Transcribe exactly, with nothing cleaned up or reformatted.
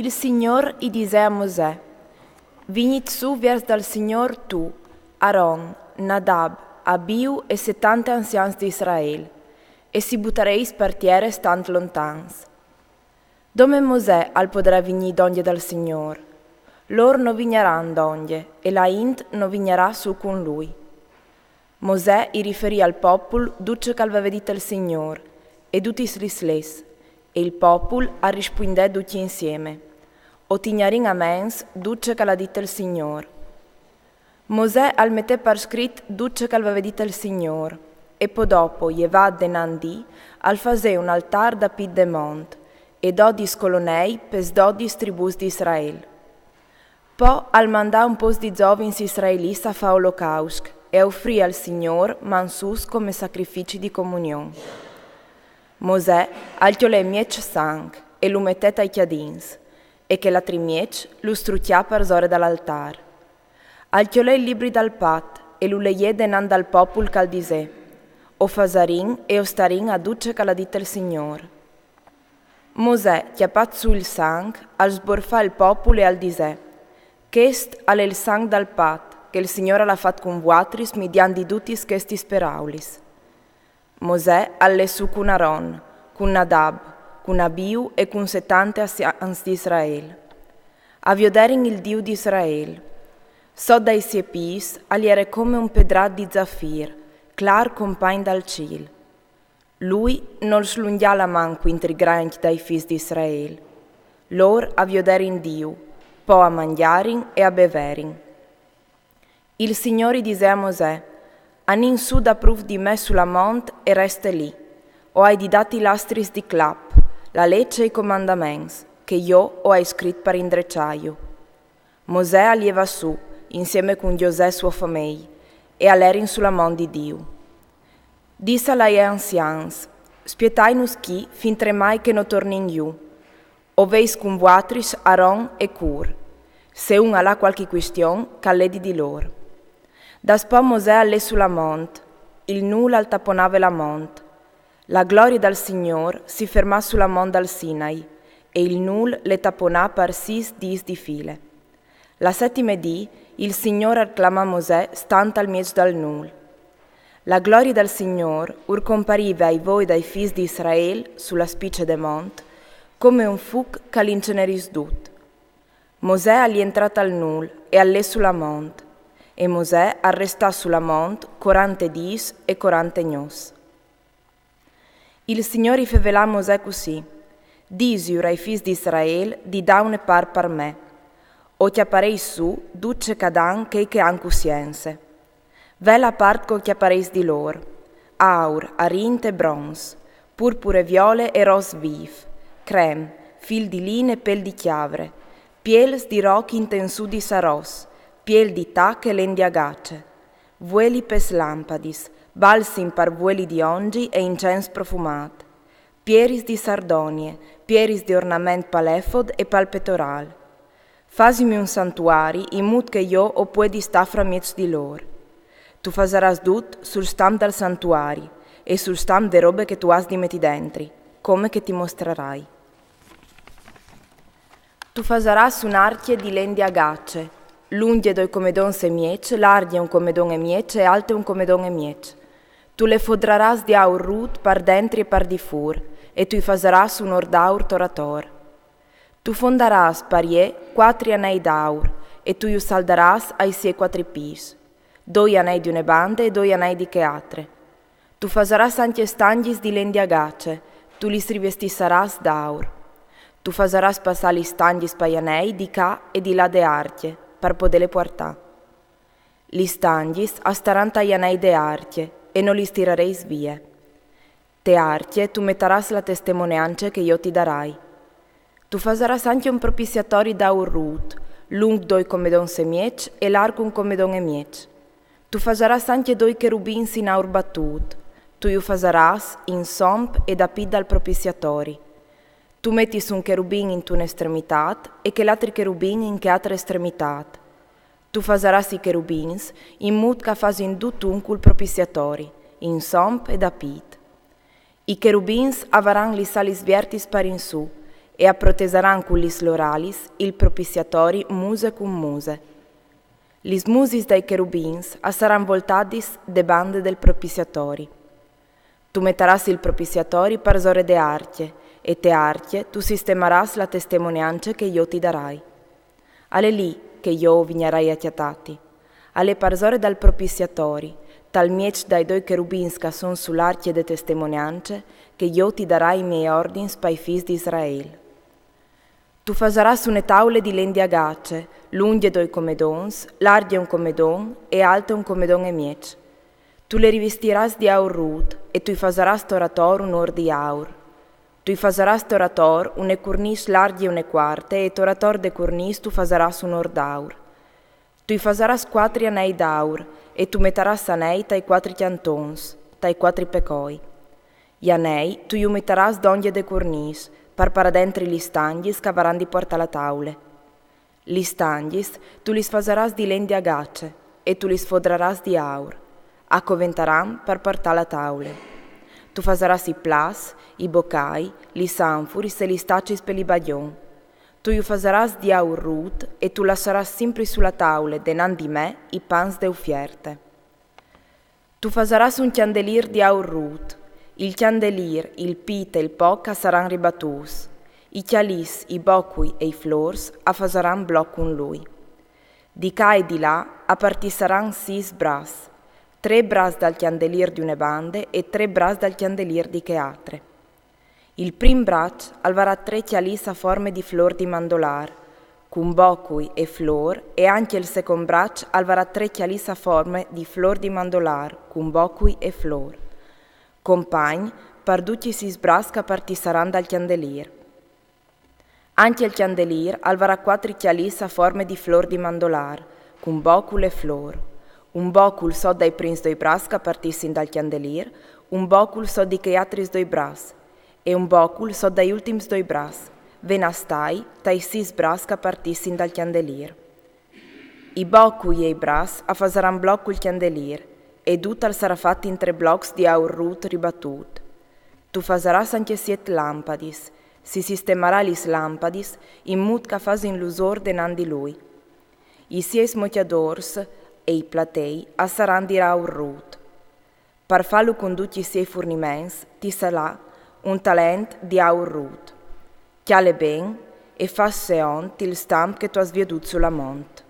Il Signôr i disè a Mosè: Vignit sù viers dal Signôr tu, Aron, Nadab, Abiu e setante anzians di Israel, e si butarês par tiere stant lontans. Dome Mosè al podrà vignî dongje dal Signôr? Lôr no vignaran dongje, e la int no vignarà sù cun lui. Mosè i riferì al popul dut ce che al veve dit il Signôr, e dutis lis leis, e il popul al rispuindè ducj insieme: O tignarìn a ments dut ce che al à dit il Signôr. Mosè al metè par scrit dut ce che al veve dit il Signôr, e po dopo, jevât denant di, al fasè un altâr dapît de mont, e dodis colonei pes dodis tribûs di Israel. Po al mandà un pôs di zovins israelits a fâ olocausc e a ufrî al Signôr mansûs come sacrifici di comunion. Mosè al cjolè mieç sanc e lu metè tai cjadins, e chel altri mieç lu strucjà parsore dal altâr. Al cjolè il libri dal pat e lu leiè denant dal popul che al disè: O fasarìn e o starìn a dut ce che al à dit il Signôr. Mosè, cjapât sù il sanc, al sborfà il popul e al disè: Chest al è il sanc dal pat che il Signôr al à fat cun vuatris midiant di dutis chestis peraulis. Mosè al lè sù cun Aron, cun Nadab, cun Abiu e cun setante anzians di Israel. A vioderin il Diu di Israel. Sot dai siei pîts al jere come un pedrât di zafîr, clâr compagn dal cîl. Lui nol slungjà la man cuintri grancj dai fîs di Israel. Lôr a vioderin Diu, po a mangjarin e a beverin. Il Signôr i disè a Mosè: Anìn sù dapruf di me su la mont e reste li. O ai di dâti lastris di clap, la leç e i comandaments, che jo o ai scrit par indreçâju. Mosè al jevà sù, insieme cun Josè suo famei, e a lerin su la mont di Diu. Dissal ai anzians: Spietainus chi fintremai che no tornìn jù. O veis cun vuatris Aron e Hûr. Se un al à cualchi cuistion, che al ledi di lôr. Daspò Mosè al lè su la mont, il nûl al taponave la mont. La glorie dal Signôr si fermà su la mont dal Sinai, e il nûl le taponà par sîs dîs di file. La setime dì il Signôr al clamà Mosè stant al mieç dal nûl. La glorie dal Signôr ur comparive ai voi dai fîs di Israel su la spice de mont, come un fuc che al incenerìs dut. Mosè al jentrà tal nûl e al lè su la mont, e Mosè al restà su la mont corante dîs e corante gnots. Il Signôr i fevelà a Mosè cussì: Dîsiur ai fîs di Israel di dâ une part par me. O cjaparês sù dut ce che a dan chei che a àn cussience. Ve la part che o cjaparês di lôr: aur, arint e bronz, purpure, viole e ros vîf, crem, fîl di lin e pêl di cjavre, piels di roc intensudis a ros, piel di tac e len di agace, vueli pes lampadis, balsim par vueli di ondji e incens profumât, pieris di sardonie, pieris di ornament pal efod e pal petorâl. Fasimi un santuari in mût che jo o puedi stâ framieç di lôr. Tu fasarâs dut sul stamp dal santuari e sul stamp de robe che tu âs di meti dentri, come che ti mostrarai. Tu fasarâs une arcje di len di agace, lungje doi comedons e mieç, largje un comedon e mieç e alte un comedon e mieç. Tu le fodrarâs di aur rût par dentri e par di fûr, e tu i fasarâs un or d'aur tor ator. Tu fondarâs par jê cuatri anei d'aur, e tu ju saldarâs ai siei cuatri pîts, doi anei di une bande e doi anei di chê altre. Tu fasarâs ancje stangjis di len di agace, tu lis rivestissarâs d'aur. Tu fasarâs passâ lis stangjis pai anei di ca e di là de arcje, par podêle puartâ. Lis stangjis a staran tai anei de arcje, e no lis tirarês vie. Te arcje tu metarâs la testemoneance che jo ti darai. Tu fasarâs ancje un propissiatori d'aur rût, lunc doi comedons e mieç e larc un comedon e mieç. Tu fasarâs ancje doi cherubins in aur batût, tu ju fasarâs in somp e dapît dal propissiatori. Tu metis un cherubin intune estremitât e chel altri cherubin in chê altre estremitât. Tu fasarâs i cherubins in mût che a fasin dutun cul propissiatori, in somp e dapît. I cherubins a varan lis alis viertis par in sù, e a protesaran cun lis lôr alis il propissiatori muse cun muse. Lis musis dai cherubins a saran voltadis de bande dal propissiatori. Tu metarâs il propissiatori parsore de arcje, e te arcje tu sistemarâs la testemoniance che jo ti darai. Al è li che jo o vignarai a cjatâti. Al è parsore dal propissiatori, tal mieç dai doi cherubins che a son su l'arcje de testemoniance, che jo ti darai i miei ordins pai fîs di Israel. Tu fasarâs une taule di len di agace, lungje doi comedons, largje un comedon e alte un comedon e mieç. Tu le rivestirâs di aur rût e tu i fasarâs tor ator un ôr di aur. Tu i fasarâs tor ator une curnîs largje une cuarte e tor ator de curnîs tu fasarâs un ôr d'aur. Tu i fasarâs cuatri anei d'aur e tu metarâs anei tai cuatri cjantons, tai cuatri pecoi. I anei tu ju metarâs dongje de curnîs, par parâ dentri lis tangjis che a varan di puartâ la taule. Lis tangjis tu lis fasarâs di len di agace e tu lis fodrarâs di aur. A coventaran par puartâ la taule. Tu fasarâs i plats, i bocai, lis anfuris e lis tacis pe li bagjon. Tu ju fasarâs di aur rût e tu lassarâs simpri su la taule denant di me i pans de ufierte. Tu fasarâs un cjandelîr di aur rût. Il cjandelîr, il pît e il poc a saran ribatûts. I cjalîs, i bocui e i flôrs a fasaran bloc cun lui. Di ca e di là a partissaran sîs braçs, trê braçs dal cjandelîr di une bande e trê braçs dal cjandelîr di chê altre. Il prin braç al varà trê cjalîs a forme di flôr di mandolâr, cun bocui e flôr, e ancje il secont braç al varà trê cjalîs a forme di flôr di mandolâr, cun bocui e flôr. Compagn, par ducj i sîs braçs che a partissaran dal cjandelîr. Ancje il cjandelîr al varà cuatri cjalîs a forme di flôr di mandolâr, cun bocul e flôr. Un bocul sot dai prins doi braçs che a partissin dal cjandelîr, un bocul sot di chei altris doi braçs, e un bocul sot dai ultims doi braçs, ven a stâi tai sîs braçs che a partissin dal cjandelîr. I bocui e i braçs a fasaran bloc cul cjandelîr, e dut al sarà fat in trê blocs di aur rût ribatût. Tu fasarâs ancje siet lampadis, si sistemarà lis lampadis in mût che a fasin lusôr denant di lui. I siei smocjadôrs e i platei a saran di aur rût. Par fâlu cun ducj i siei furniments ti serà un talent di aur rût. Cjale ben e fâs seont il stamp che tu âs viodût su la mont.